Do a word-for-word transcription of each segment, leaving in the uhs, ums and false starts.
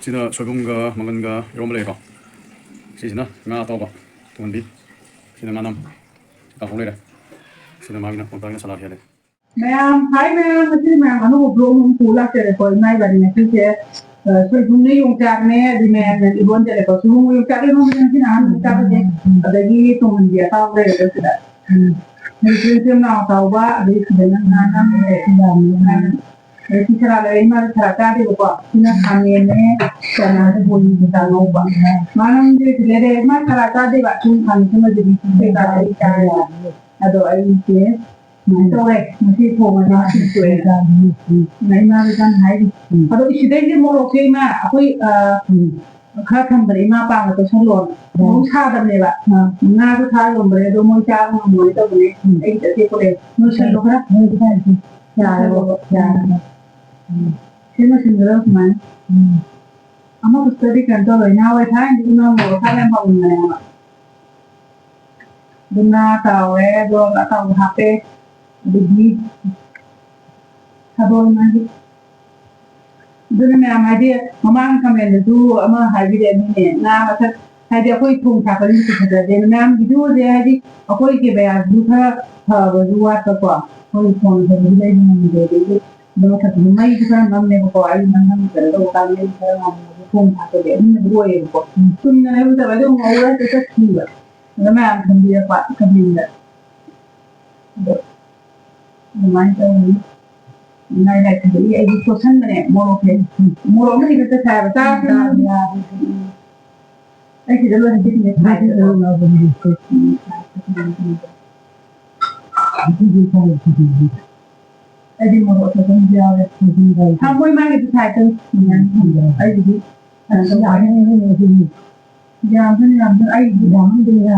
ꯁꯤꯅ ꯁꯣꯏꯕꯨꯝꯒ ꯃꯪꯒꯟꯒ ꯏꯔꯣꯝꯕ ꯂꯩꯔꯦꯀꯣ꯫ ꯁꯤꯁꯤꯅ ꯉꯥ ꯑꯇꯥꯎꯕ ꯇꯨꯡꯍꯟꯕꯤ꯫ ꯁꯤꯅ ꯉꯥꯅꯝ꯫ ꯀꯥꯡꯍꯧ ꯂꯩꯔꯦ꯫ ꯁꯤꯅ ꯃꯥꯒꯤꯅ ꯃꯨꯜꯇꯥꯟꯒ ꯁꯂꯥꯗ ꯍꯦꯜꯂꯦ꯫ ꯃꯌꯥꯝ, ꯍꯥꯏ ꯃꯌꯥꯝ, ꯉꯁꯤ ꯃꯌꯥꯝ ꯑꯅꯧꯕ vlog ꯑꯃ ꯄꯨ ꯂꯥꯛꯆꯔꯦꯀꯣ꯫ ꯏꯃꯥ ꯏꯕꯥꯅꯤ ꯉꯁꯤꯁꯦ, ꯑ, ꯁꯣꯏꯕꯨꯝꯅꯦ ꯌꯣꯡꯆꯥꯛꯅꯦ, ꯑꯗꯨ ꯃꯌꯥꯝꯅ ꯏꯔꯣꯟꯖꯔꯦꯀꯣ꯫ ꯁꯣꯏꯕꯨꯝ ꯌꯣꯡꯆꯥꯛ ꯏꯔꯣꯟꯕꯁꯦ ꯉꯁꯤꯅ ꯑꯍꯥꯟꯕ ꯆꯥꯕꯁꯦ꯫ ꯑꯗꯒꯤ ꯇꯨꯡꯍꯟꯕꯤ ꯑꯇꯥꯎꯕ ꯂꯩꯔꯦꯀꯣ ꯁꯤꯗ꯫ ꯎꯝ꯫ ꯁꯤꯗ ꯏꯆꯤꯜ ꯏꯅꯥꯎ ꯑꯇꯥꯎꯕ, ꯑꯗꯒꯤ ꯁꯤꯗꯅ ꯉꯥꯅꯝ ꯂꯩꯔꯦ꯫ ꯉꯥꯅꯝ꯫ ꯑꯗꯩ ꯁꯤ ꯁꯂꯥꯗ ꯂꯩꯔꯦ, ꯏꯃꯥꯗꯤ ꯁꯂꯥꯗ ꯆꯥꯗꯦꯕꯀꯣ꯫ ꯁꯤꯅ ꯈꯥꯃꯦꯟꯅꯦ, ꯆꯅꯥꯗ ꯕꯣꯔꯤꯒ ꯆꯥꯅꯧꯕ꯫ ꯉꯥꯅꯝꯁꯦ ꯁꯤꯗ ꯂꯩꯔꯦ, ꯏꯃꯥ ꯁꯂꯥꯗ ꯆꯥꯗꯦꯕ꯫ ꯁꯨꯝ ꯈꯥꯃꯦꯟ ꯁꯤꯃꯗꯤ ꯀꯩꯀꯥ ꯑꯩ ꯆꯥꯏꯌꯦꯕ꯫ ꯑꯗꯣ ꯑꯩꯁꯦ ꯁꯨꯃꯥꯏꯅ ꯇꯧꯔꯦ꯫ ꯉꯁꯤ ꯊꯣꯡꯕꯁꯦ ꯉꯁꯤ ꯊꯣꯛꯑꯦ꯫ ꯏꯃꯥ ꯏꯕꯥꯅꯤ ꯍꯥꯏꯔꯤ꯫ ꯑꯗꯣ ꯁꯤꯗꯩꯁꯦ ꯃꯣꯔꯣꯛꯁꯦ ꯏꯃꯥ, ꯑꯩꯈꯣꯏ, ꯑ, ꯈꯔ ꯊꯝꯕꯅꯦ ꯏꯃꯥ, ꯄꯥꯡꯒ ꯇꯧꯁꯜꯂꯣꯅ꯫ ꯃꯣꯔꯣꯛ ꯁꯥꯗꯕꯅꯦꯕ꯫ ꯉꯥꯗꯣ ꯊꯥꯛꯑ ꯌꯣꯟꯕꯅꯦ, ꯑꯗꯣ ꯃꯣꯏ ꯆꯥꯕ ꯉꯝꯃꯣꯏ ꯇꯧꯕꯅꯦ꯫ ꯑꯩꯒꯤ ꯑꯇꯦꯛꯄ ꯂꯩ꯫ ꯅꯣꯏꯁꯜꯂꯣ ꯈꯔ꯫ ꯌꯥꯔꯦ, ꯌꯥꯔꯦ꯫ ꯁꯤ ꯅꯣꯏꯁꯤꯟꯒꯗꯕ ꯁꯨꯃꯥꯏꯅ꯫ ꯑꯃꯈꯛꯇꯗꯤ ꯀꯩꯅꯣ ꯇꯧꯔꯣꯏ꯫ ꯅꯍꯥꯟꯋꯥꯏ ꯊꯥꯏꯅꯗꯤ ꯏꯃꯥ ꯃꯣꯔꯣꯛ ꯊꯥꯛ ꯌꯥꯝ ꯍꯥꯎꯔꯝꯕꯅꯦ ꯍꯥꯏꯕ꯫ ꯑꯗꯨ ꯉꯥ ꯇꯥꯎꯔꯦ, ꯑꯗꯣ ꯑꯇꯥꯎꯕ ꯍꯥꯞꯄꯦ꯫ ꯑꯗꯒꯤ ꯊꯥꯗꯣꯛꯑꯦ ꯃꯥꯒꯤ꯫ ꯑꯗꯨꯅ ꯃꯌꯥꯝ ꯍꯥꯏꯗꯤ ꯃꯃꯥꯡ ꯀꯃꯦꯟꯗꯁꯨ ꯑꯃ ꯍꯥꯏꯕꯤꯔꯛꯑꯦ ꯃꯤꯅꯦ, ꯉꯥ ꯃꯁꯛ ꯍꯥꯏꯗꯤ ꯑꯩꯈꯣꯏ ꯊꯣꯡ ꯊꯥꯛꯄꯗꯤ ꯀꯩꯁꯨ ꯐꯖꯗꯦ꯫ ꯃꯌꯥꯝ ꯚꯤꯗꯤꯑꯣꯁꯦ ꯍꯥꯏꯗꯤ ꯑꯩꯈꯣꯏ ꯀꯦꯃꯦꯔꯥꯁꯤꯁꯨ ꯈꯔ ꯐꯕꯁꯨ ꯋꯥꯠꯄꯀꯣ, ꯑꯩꯈꯣꯏ ꯐꯣꯟ ꯐꯖꯕꯁꯨ ꯂꯩꯕ ꯉꯝꯗꯦ꯫ ꯑꯗꯒꯤ ꯑꯗꯣ ꯃꯊꯛꯇꯨꯗ ꯃꯩꯁꯨ ꯈꯔ ꯃꯝꯃꯦꯕꯀꯣ, ꯑꯩ ꯃꯅꯝ ꯀꯩꯅꯣ ꯇꯧꯕ ꯀꯥꯟꯗ ꯃꯩ ꯈꯔ ꯉꯥꯟꯕꯗꯣ ꯊꯣꯡ ꯊꯥꯛꯄꯗꯤ ꯑꯗꯨꯝꯅꯗꯤ ꯑꯣꯏꯌꯦꯕꯀꯣ꯫ ꯆꯨꯝꯅ ꯂꯩꯕ ꯃꯇꯝꯗ ꯑꯗꯨꯝ ꯉꯧꯔ ꯍꯦꯛꯇ ꯆꯠꯈꯤꯕ꯫ ꯑꯗꯣ ꯃꯌꯥꯝ ꯈꯟꯕꯤꯔꯛꯄ ꯀꯃꯦꯟꯗ꯫ ꯑꯗꯣ ꯑꯗꯨꯃꯥꯏꯅ ꯇꯧꯔꯅꯤ꯫ ꯃꯌꯥꯏ ꯂꯥꯏꯠꯇꯨꯗꯒꯤ ꯑꯩꯗꯤ ꯇꯣꯠꯁꯟꯕꯅꯦ ꯃꯣꯔꯣꯛꯁꯦ꯫ ꯃꯣꯔꯣꯛ ꯑꯃ ꯍꯦꯛꯇ ꯆꯠꯈꯥꯏꯕ꯫ ꯆꯥꯕ ꯌꯥꯗꯦ꯫ ꯑꯩ ꯁꯤꯗ ꯂꯣꯏꯅ ꯕꯤꯠꯅꯦꯁ ꯍꯥꯏꯗꯣ꯫ ꯑꯩꯗꯤ ꯃꯣꯔꯣꯛ ꯑꯇꯣꯞꯄ ꯑꯃꯁꯨ ꯌꯥꯎꯔꯦ꯫ ꯍꯪꯒꯣꯏ ꯃꯥꯒꯤꯗꯤ ꯁꯥꯏꯠꯇ ꯑꯩꯒꯤꯗꯤ ꯀꯩꯅꯣ ꯇꯧꯕ꯫ ꯌꯥꯝꯕꯅꯤ, ꯌꯥꯝꯕꯅꯤ, ꯑꯩꯒꯤꯗꯤ ꯌꯥꯝꯃꯟꯗꯦꯗ꯫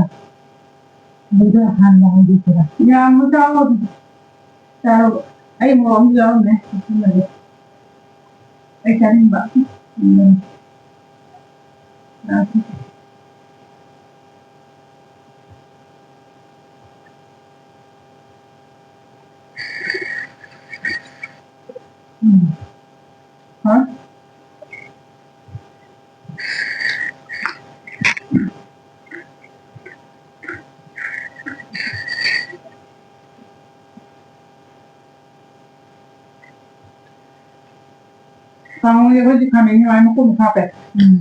ꯑꯗꯨꯗ ꯍꯥꯟꯅ ꯍꯧꯖꯤꯛꯁꯤꯗ꯫ ꯌꯥꯝꯅ ꯆꯥꯎꯕ꯫ ꯆꯥꯔꯣ꯫ ꯑꯩ ꯃꯣꯔꯣꯛ ꯑꯃꯁꯨ ꯌꯥꯎꯔꯝꯃꯦ꯫ ꯑꯩ ꯆꯥꯅꯤꯡꯕ꯫ ꯎꯝ꯫ ꯎꯝ꯫ ꯍꯥ? ꯀꯥꯡꯉꯧꯁꯦ ꯑꯩꯈꯣꯏꯗꯤ ꯈꯥꯃꯦꯟ ꯍꯋꯥꯏ ꯃꯀꯨꯞ ꯍꯥꯞꯄꯦ꯫ ꯎꯝ꯫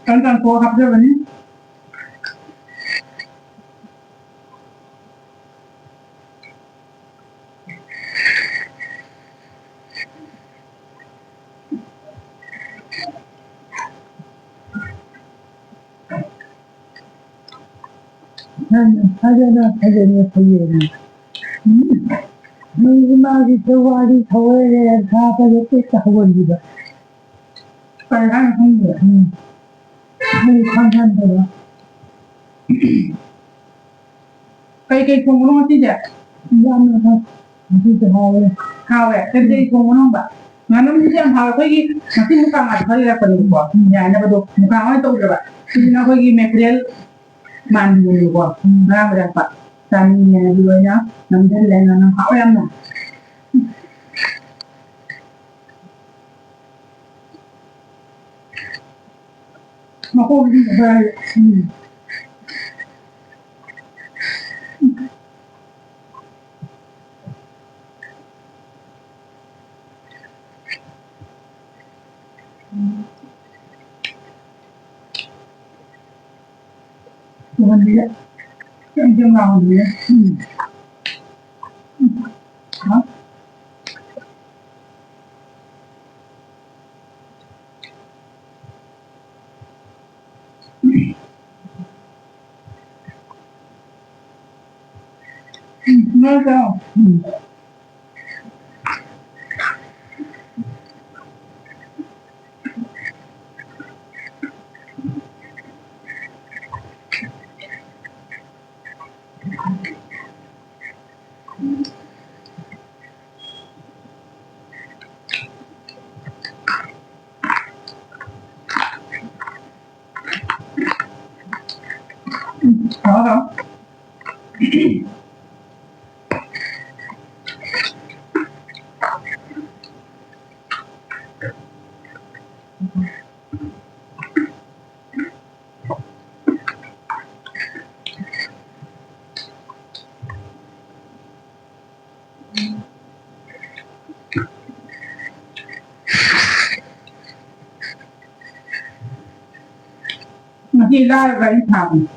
ꯀꯟ ꯀꯟ ꯊꯣꯛꯑ ꯍꯥꯞꯆꯕꯅꯤ꯫ ꯐꯖꯅ, ꯐꯖꯅ ꯐꯩꯌꯦꯅ꯫ ꯎꯝ꯫ ꯃꯩ ꯃꯥꯒꯤ ꯐꯦꯕ꯭ꯔꯨꯋꯥꯔꯤ ꯁꯒꯣꯜꯁꯦ ꯊꯥꯕꯗ ꯍꯦꯛꯇ ꯍꯧꯒꯠꯂꯤꯕ꯫ ꯀꯔꯤ ꯍꯥꯏꯅꯣ ꯈꯪꯗꯦ꯫ ꯎꯝ꯫ ꯑꯩ ꯈꯪꯍꯟꯗꯕ꯫ ꯀꯩ ꯀꯩ ꯊꯣꯡꯕꯅꯣ ꯉꯁꯤꯗꯤ? ꯌꯥꯝꯅ ꯍꯥꯎ-, ꯉꯁꯤꯗꯤ ꯍꯥꯎꯋꯦ꯫ ꯍꯥꯎꯋꯦ? ꯀꯩ ꯀꯩ ꯊꯣꯡꯕꯅꯣ ꯍꯪꯕ? ꯉꯥꯅꯝꯁꯤꯗꯤ ꯌꯥꯝ ꯍꯥꯎꯋꯦ꯫ ꯑꯩꯈꯣꯏꯒꯤ ꯉꯁꯤ ꯃꯨꯀꯥ ꯉꯥꯗꯣ ꯈꯔ ꯂꯩꯔꯛꯄꯅꯦꯕꯀꯣ꯫ ꯌꯥꯅꯕꯗꯣ ꯃꯨꯀꯥ ꯉꯥ ꯑꯣꯏꯅ ꯇꯧꯗ꯭ꯔꯕ꯫ ꯁꯤꯁꯤꯅ ꯑꯩꯈꯣꯏꯒꯤ ꯃꯦꯀꯔꯦꯜ ꯃꯥꯟꯕꯅꯦꯕꯀꯣ꯫ ꯉꯔꯥꯡ ꯂꯩꯔꯛꯄ꯫ ꯆꯥꯅꯤꯡꯉꯦꯅ ꯑꯗꯨ ꯑꯣꯏꯅ ꯅꯝꯁꯤꯜꯂꯦ꯫ ꯉꯥꯅꯝ ꯍꯥꯎꯋꯦ ꯌꯥꯝꯅ꯫ ꯃꯀꯣꯛꯇꯨꯗꯤ ꯐꯖꯔꯦ꯫ ꯎꯝ꯫ ꯎꯝ꯫ ꯎꯍꯟꯕꯤꯔꯦ꯫ ꯌꯥꯝ ꯌꯥꯝ ꯂꯥꯎꯍꯟꯕꯤꯔꯦ꯫ ꯎꯝ꯫ ꯎꯝ꯫ ꯍꯥ? ꯎꯝ, ꯉꯥ ꯆꯥꯎ꯫ ꯎꯝ꯫ ꯍꯥꯎ, ꯍꯥꯎ꯫ ꯂꯥꯏꯔꯕ ꯑꯩꯅ ꯊꯥꯕꯅꯤ꯫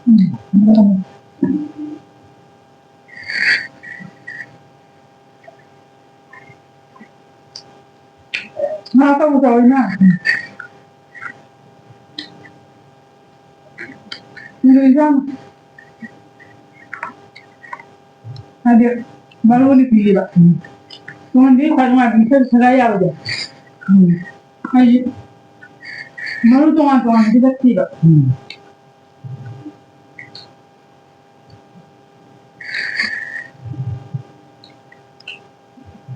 ꯉꯥ ꯑꯆꯧꯕ ꯆꯥꯎꯋꯤ ꯏꯃꯥ꯫ ꯁꯤꯡꯖꯨ ꯏꯟꯁꯥꯡ꯫ ꯍꯥꯏꯗꯤ ꯃꯔꯨꯅꯤ ꯄꯤꯌꯦꯕ꯫ ꯎꯝ꯫ ꯇꯣꯉꯥꯟꯕꯤ ꯈ꯭ꯋꯥꯏ ꯅꯨꯡꯉꯥꯏꯕ ꯃꯈꯜ ꯁꯒꯥꯏ ꯌꯥꯕꯗꯣ꯫ ꯎꯝ꯫ ꯍꯥꯏꯗꯤ ꯃꯔꯨ ꯇꯣꯉꯥꯟ ꯇꯣꯉꯥꯟꯕꯗꯤ ꯅꯠꯇꯦꯕ꯫ ꯎꯝ꯫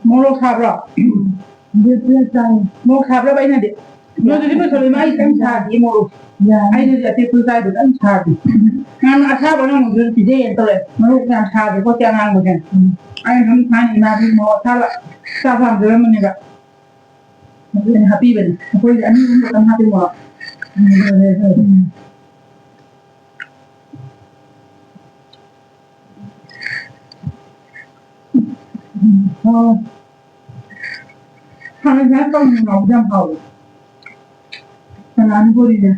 ꯃꯣꯔꯣꯛ ꯁꯥꯕ꯭ꯔꯣ? ꯎꯝ꯫ ꯃꯣꯔꯣꯛ ꯁꯥꯕ꯭ꯔꯕ ꯑꯩꯅꯗꯤ? ꯅꯣꯏꯗꯨꯗꯤ ꯄꯨꯁꯜꯂꯨ, ꯃꯥ ꯑꯩ ꯈꯤꯇꯪ ꯁꯥꯗꯦ ꯃꯣꯔꯣꯛ꯫ ꯌꯥꯅꯤ꯫ ꯑꯩꯅꯗꯤ ꯑꯇꯦꯛꯄ ꯆꯥꯏꯗꯣ ꯈꯤꯇꯪ ꯁꯥꯗꯦ꯫ ꯅꯪ ꯑꯁꯥꯕ ꯅꯪ ꯑꯃꯨꯛꯁꯨ ꯄꯤꯖꯩꯌꯦꯅ ꯇꯧꯔꯦ꯫ ꯃꯣꯔꯣꯛ ꯌꯥꯝ ꯁꯥꯗꯦꯀꯣ ꯁꯤ ꯑꯉꯥꯡꯕꯁꯦ꯫ ꯎꯝ꯫ ꯑꯩꯅ ꯁꯨꯝ ꯊꯥꯏꯅ ꯏꯃꯥꯗꯤ ꯃꯣꯔꯣꯛ ꯑꯁꯥꯕ ꯆꯥ ꯄꯥꯝꯖꯔꯝꯕꯅꯦꯕ꯫ ꯑꯗꯨ ꯑꯩꯅ ꯍꯥꯞꯄꯤꯕꯅꯤ꯫ ꯑꯩꯈꯣꯏꯗꯤ ꯑꯅꯤ ꯑꯍꯨꯝ ꯈꯛꯇꯪ ꯍꯥꯞꯄꯤ ꯃꯣꯔꯣꯛ꯫ ꯎꯝ꯫ ꯎꯝ꯫ ꯑꯣ꯫ ꯍꯥꯟꯅ ꯁꯨꯃꯥꯏꯅ ꯀꯪꯅ ꯉꯧꯕꯗꯤ ꯌꯥꯝ ꯍꯥꯎꯋꯦ꯫ ꯀꯅꯥꯅ ꯕꯣꯔꯤꯅꯦ?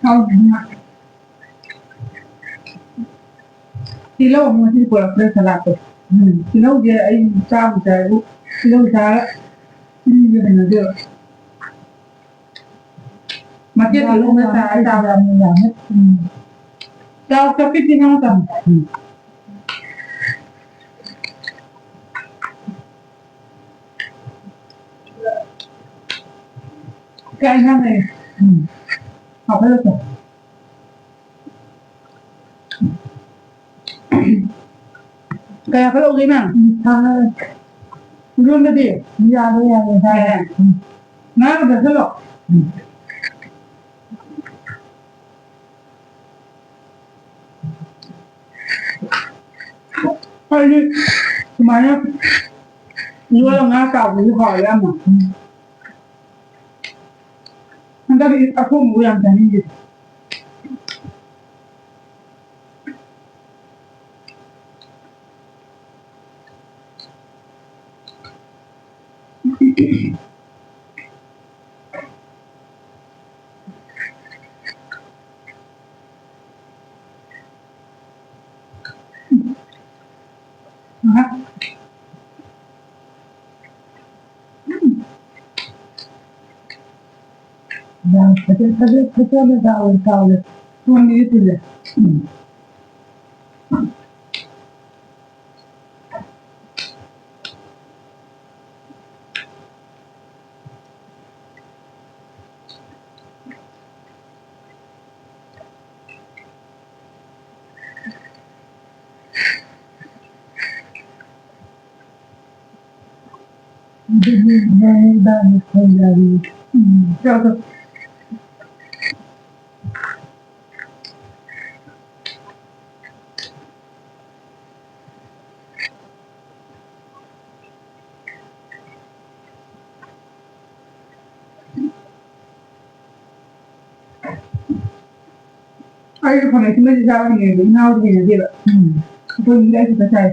ꯍꯥꯎꯕꯅꯤꯅ꯫ ꯇꯤꯜꯍꯧ ꯑꯃꯨꯛ ꯉꯁꯤ ꯄꯨꯔꯛꯇ꯭ꯔꯦ ꯁꯂꯥꯠꯇꯣ꯫ ꯎꯝ, ꯇꯤꯜꯍꯧꯁꯦ ꯑꯩ ꯆꯥꯕꯨ ꯆꯥꯏꯕꯨ, ꯇꯤꯜꯍꯧ ꯆꯥꯔꯒ ꯃꯤꯁꯦ ꯍꯩꯅꯗꯦꯕ꯫ ꯃꯆꯦꯠ ꯌꯥꯝꯃꯦ, ꯇꯤꯜꯍꯧ ꯌꯥꯝꯃꯦ, ꯆꯥꯔ ꯆꯥꯕ꯫ ꯌꯥꯝꯃꯦ, ꯌꯥꯝꯃꯦ꯫ ꯎꯝ꯫ ꯆꯥꯎ ꯆꯥꯛꯄꯤ ꯇꯤꯜꯍꯧ ꯆꯥꯎ꯫ ꯎꯝ꯫ ꯀꯌꯥ ꯏꯟꯁꯥꯡ ꯂꯩ? ꯎꯝ꯫ ꯍꯥꯞꯐꯜꯂꯁꯦ꯫ ꯀꯌꯥ ꯍꯥꯞꯐꯜꯂꯧꯒꯦ ꯏꯃꯥ? ꯎꯝ, ꯊꯥꯡꯉꯒ꯫ ꯏꯔꯣꯟꯕꯗꯤ? ꯌꯥꯔꯦ, ꯌꯥꯔꯦ, ꯌꯥꯔꯦ꯫ ꯌꯥꯔꯦ? ꯎꯝ꯫ ꯉꯥꯒ ꯆꯥꯁꯤꯜꯂꯣ꯫ ꯎꯝ꯫ ꯑꯩꯗꯤ ꯁꯨꯃꯥꯏꯅ ꯏꯔꯣꯜꯂ ꯉꯥ ꯇꯥꯎꯕꯁꯨ ꯍꯥꯎꯋꯦ ꯌꯥꯝꯅ꯫ ꯍꯟꯗꯛꯇꯤ ꯑꯊꯣꯡꯕꯕꯨ ꯌꯥꯝ ꯆꯥꯅꯤꯡꯗꯦ꯫ ꯌꯥꯝ ꯐꯖ-, ꯐꯖ-, ꯐꯖꯅ ꯆꯥꯎꯔꯦ, ꯆꯥꯎꯔꯦ꯫ ꯊꯣꯡꯉꯦ ꯁꯤꯁꯦ꯫ ꯎꯝ꯫ ꯑꯗꯨꯗꯤ ꯏꯕꯥꯅꯤ ꯏꯕꯥꯅꯤ ꯈꯣꯏ ꯌꯥꯔꯤ꯫ ꯎꯝ꯫ ꯆꯥꯎ, ꯆꯥꯎ꯫ ꯑꯩꯁꯨ ꯈꯥꯃꯦꯟ ꯑꯁꯤꯟꯕꯁꯦ ꯆꯥꯕ ꯍꯩꯅꯩꯌꯦꯕ, ꯏꯃꯥ ꯍꯣꯏꯗꯤ ꯍꯩꯅꯗꯦꯕ꯫ ꯎꯝ꯫ ꯑꯩꯈꯣꯏ ꯃꯤ ꯑꯩ ꯈꯛꯇ ꯆꯥꯏ꯫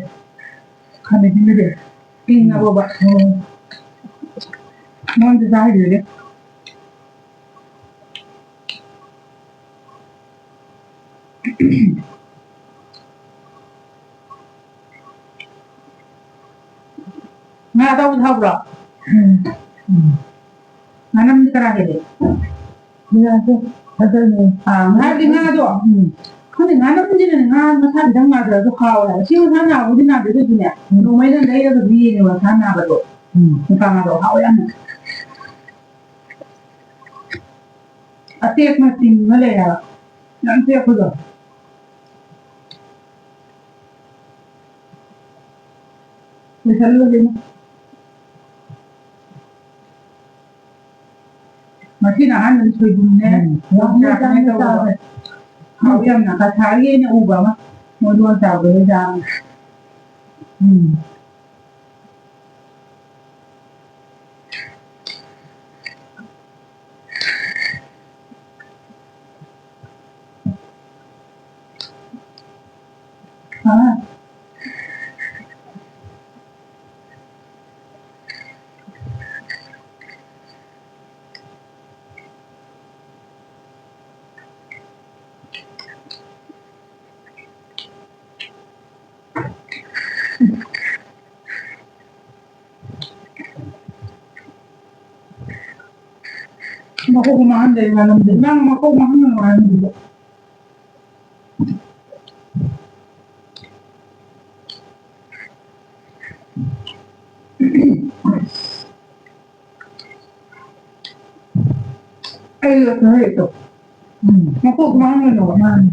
ꯈꯥꯃꯦꯟ ꯑꯁꯤꯟꯕꯁꯦ꯫ ꯏꯪꯉꯕꯣꯕ꯫ ꯎꯝ꯫ ꯃꯣꯏꯗꯤ ꯆꯥ ꯍꯩꯅꯗꯦ꯫ ꯉꯥ ꯑꯇꯥꯎꯕꯗꯣ ꯍꯥꯎꯕ꯭ꯔꯣ? ꯎꯝ꯫ ꯎꯝ꯫ ꯉꯥꯅꯝꯗꯤ ꯀꯅꯥ ꯍꯦꯜꯂꯤ? ꯉꯥꯁꯦ ꯐꯖꯅ꯫ ꯑꯥ, ꯉꯥꯗꯤ ꯉꯥꯗꯣ, ꯎꯝ꯫ ꯈꯪꯗꯦ, ꯉꯥꯅꯝꯁꯤꯅꯅꯦ ꯉꯥ ꯃꯁꯥ ꯈꯤꯇꯪ ꯉꯥꯗ꯭ꯔꯁꯨ ꯍꯥꯎꯋꯦ ꯍꯥꯏꯕ꯫ ꯁꯤ ꯃꯁꯥ ꯅꯥꯕꯨꯗꯤ ꯅꯥꯗꯦ, ꯑꯗꯨꯏꯁꯨꯅꯦ, ꯎꯝ꯫ ꯅꯣꯡꯃꯩꯅ ꯂꯩꯔꯒꯗꯤ ꯌꯦꯡꯉꯦꯕ ꯃꯁꯥ ꯅꯥꯕꯗꯣ꯫ ꯎꯝ꯫ ꯃꯨꯀꯥ ꯉꯥꯗꯣ ꯍꯥꯎꯋꯦ ꯌꯥꯝꯅ꯫ ꯑꯇꯦꯛꯄ ꯇꯤꯡꯉ ꯂꯩ ꯍꯥꯏꯕ꯫ ꯌꯥꯝ ꯇꯦꯛꯄꯗꯣ꯫ ꯂꯣꯏꯁꯜꯂꯨꯔꯁꯤꯅꯦ꯫ ꯉꯁꯤꯅ ꯑꯍꯥꯟꯕꯅꯤ ꯁꯣꯏꯕꯨꯝꯅꯦ꯫ ꯎꯝ꯫ ꯌꯣꯡꯆꯥꯛꯅꯦ ꯇꯧꯕ꯫ ꯆꯥꯕ꯫ ꯍꯥꯎ ꯌꯥꯝꯅ꯫ ꯀꯁꯥꯔꯒꯤ ꯑꯩꯅ ꯎꯕ ꯑꯃ꯫ ꯃꯣꯏ ꯂꯣꯟ ꯆꯥꯕꯗ ꯂꯣꯏ ꯆꯥꯕꯅꯦ꯫ ꯎꯝ꯫ ꯑꯥ꯫ ꯃꯀꯣꯛ ꯃꯥꯡꯍꯟꯗꯦ ꯏꯃꯥꯟꯅꯕꯤꯗꯤ꯫ ꯅꯪ ꯃꯀꯣꯛ ꯃꯥꯡꯍꯟꯒꯅꯨ ꯍꯥꯏꯔꯝꯕꯗꯨꯗ꯫ ꯑꯩ ꯂꯣꯏꯁꯤꯟ ꯍꯩꯇꯣ꯫ ꯎꯝ꯫ ꯃꯀꯣꯛ ꯃꯥꯡꯍꯟꯒꯅꯣꯕ ꯃꯥꯅ꯫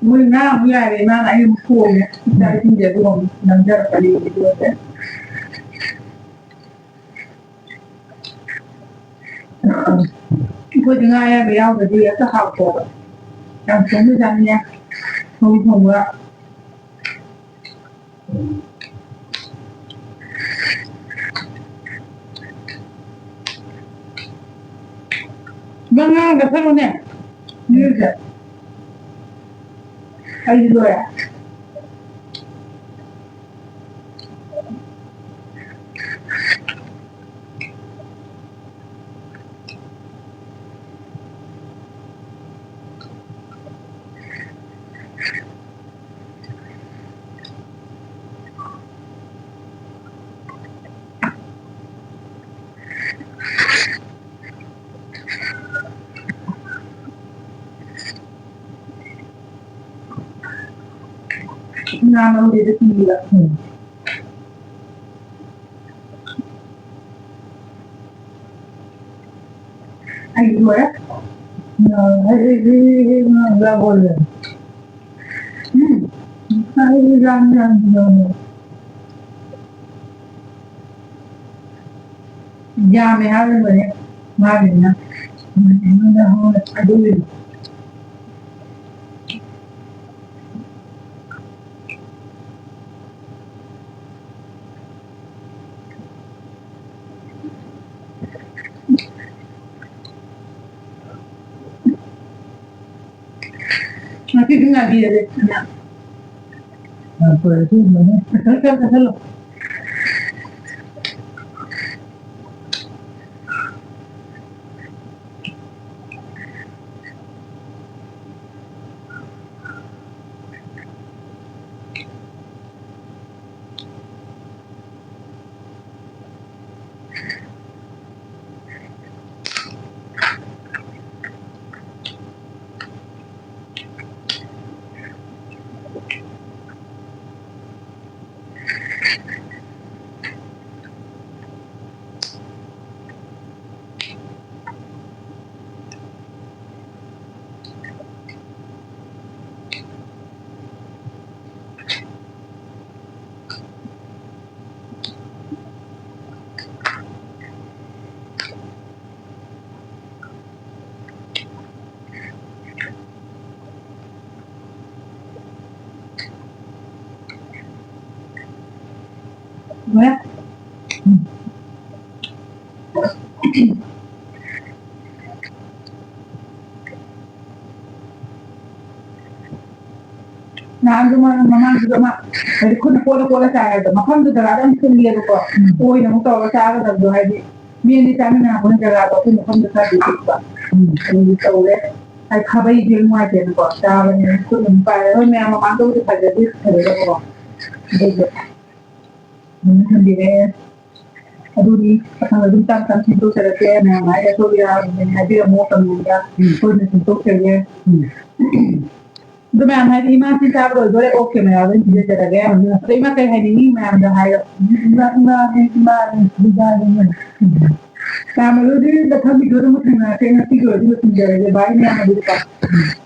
ꯃꯣꯏ ꯉꯥ ꯑꯃꯨꯛ ꯌꯥꯏꯔꯦ ꯏꯃꯥꯅ, ꯑꯩ ꯑꯃꯨꯛ ꯊꯣꯡꯉꯦ꯫ ꯏꯆꯥ ꯏꯁꯤꯡꯁꯦ ꯑꯗꯨꯒ ꯑꯃꯨꯛ ꯅꯝꯖꯔꯛꯀꯅꯤ ꯚꯤꯗꯤꯑꯣꯁꯦ꯫ ꯑꯩꯈꯣꯏꯗꯤ ꯉꯥ ꯑꯌꯥꯏꯕ ꯌꯥꯎꯗ꯭ꯔꯗꯤ ꯍꯦꯛꯇ ꯍꯥꯎꯇꯦꯕ꯫ ꯌꯥꯝ ꯊꯣꯡꯕꯖꯥꯠꯅꯤꯅꯦ꯫ ꯊꯣꯡ ꯊꯣꯡꯕ꯫ ꯅꯪ ꯉꯥ ꯆꯠꯊꯔꯣꯅꯦ꯫ ꯅꯣꯏꯁꯦ꯫ ꯑꯩꯗꯤ ꯂꯣꯏꯔꯦ꯫ ꯉꯥ ꯃꯔꯨꯗꯤ ꯑꯗꯨ ꯄꯤꯕ꯫ ꯎꯝ꯫ ꯑꯩ ꯂꯣꯏꯔꯦ꯫ ꯉꯥ ꯍꯩ ꯍꯩ ꯍꯩ ꯍꯩ ꯉꯥ ꯂꯥꯡꯒꯣꯜꯂꯦ꯫ ꯎꯝ꯫ ꯉꯁꯥꯏ ꯌꯥꯝ ꯌꯥꯝ ꯌꯥꯝꯃꯦ꯫ ꯌꯥꯝꯃꯦ ꯍꯥꯏꯔꯒꯅꯦ ꯃꯥꯒꯤꯅ ꯑꯗꯨꯒꯤꯅꯤ꯫ ꯁꯤꯁꯨ ꯉꯥꯏꯕꯤꯔꯒꯦ꯫ ꯌꯥꯝ ꯐꯔꯦ, ꯑꯗꯨꯒꯨꯝꯕꯅ꯫ ꯆꯠꯁꯜꯂꯣ, ꯆꯠꯁꯜꯂꯣ꯫ ꯂꯣꯏꯔꯦ꯫ ꯅꯍꯥꯟꯁꯨ ꯃꯥ-, ꯃꯃꯥꯡꯁꯨ ꯑꯃ, ꯍꯥꯏꯗꯤ ꯈꯨꯠꯅ ꯀꯣꯠꯂ ꯀꯣꯠꯂ ꯆꯥꯏ ꯍꯥꯏꯕꯗꯣ, ꯃꯐꯝꯗꯨ ꯖꯒꯥꯗꯣ ꯌꯥꯝ ꯁꯤꯜꯂꯦꯕꯀꯣ꯫ ꯎꯝ꯫ ꯑꯣꯏꯅ ꯑꯃꯨꯛ ꯇꯧꯔꯒ ꯆꯥꯒꯗꯕꯗꯣ, ꯍꯥꯏꯗꯤ ꯃꯤ ꯑꯅꯤ ꯆꯥꯃꯤꯟꯅꯔꯛꯄꯅꯤꯅ ꯖꯒꯥꯗꯣ ꯑꯩꯈꯣꯏ ꯃꯐꯝꯗꯨ ꯈꯔꯗꯤ ꯄꯤꯛꯄ꯫ ꯎꯝ꯫ ꯑꯗꯨꯒꯤ ꯇꯧꯔꯦ꯫ ꯍꯥꯏꯗꯤ ꯈꯥꯕꯩꯁꯦ ꯅꯨꯡꯉꯥꯏꯇꯦꯅꯀꯣ, ꯆꯥꯕꯅꯤꯅ ꯈꯨꯠꯅ ꯑꯗꯨꯝ ꯄꯥꯏꯔꯦ꯫ ꯍꯣꯏ, ꯃꯌꯥꯝ ꯃꯃꯥꯡꯗꯕꯨꯗꯤ ꯐꯖꯗꯤ ꯐꯖꯗꯕꯀꯣ꯫ ꯑꯗꯨꯏꯁꯨ ꯑꯗꯨꯝ ꯊꯝꯕꯤꯔꯦ꯫ ꯑꯗꯨꯅꯤ, ꯃꯊꯪꯗ ꯑꯗꯨꯝ ꯇꯞ ꯇꯞ ꯁꯦꯝꯗꯣꯛꯆꯔꯛꯀꯦ꯫ ꯃꯌꯥꯝ ꯍꯥꯏꯔ ꯁꯣꯏꯕ ꯌꯥꯎꯔꯒꯗꯤ ꯍꯥꯏꯕꯤꯔꯝꯃꯣ comment ꯗ꯫ ꯎꯝ꯫ ꯁꯣꯏꯗꯅ ꯁꯦꯝꯗꯣꯛꯆꯒꯦ꯫ ꯎꯝ꯫ ꯑꯗꯨ ꯃꯌꯥꯝ ꯍꯥꯏꯗꯤ ꯏꯃꯥ ꯁꯤ ꯆꯥꯕ ꯂꯣꯏꯗꯣꯔꯦ, okay ꯃꯌꯥꯝ ꯂꯣꯏ ꯄꯤꯖꯖꯔꯒꯦ꯫ ꯎꯝ꯫ ꯑꯗꯣ ꯏꯃꯥ ꯀꯩ ꯍꯥꯏꯅꯤꯡꯉꯤ ꯃꯌꯥꯝꯗ ꯍꯥꯏꯔꯣ꯫ ꯏꯃꯥ, ꯏꯃꯥ, ꯏꯃꯥ, ꯏꯃꯥ꯫ ꯎꯝ꯫ ꯃꯌꯥꯝ ꯑꯗꯨꯗꯤ ꯃꯊꯪ video ꯗ ꯑꯃꯨꯛ ꯊꯦꯡꯅꯔꯁꯦ꯫ ꯉꯁꯤꯒꯤ ꯑꯣꯏꯅꯗꯤ ꯂꯣꯏꯁꯤꯟꯖꯔꯒꯦ꯫ Bye ꯃꯌꯥꯝ ꯑꯗꯨꯗꯤꯀꯣ꯫ ꯎꯝ꯫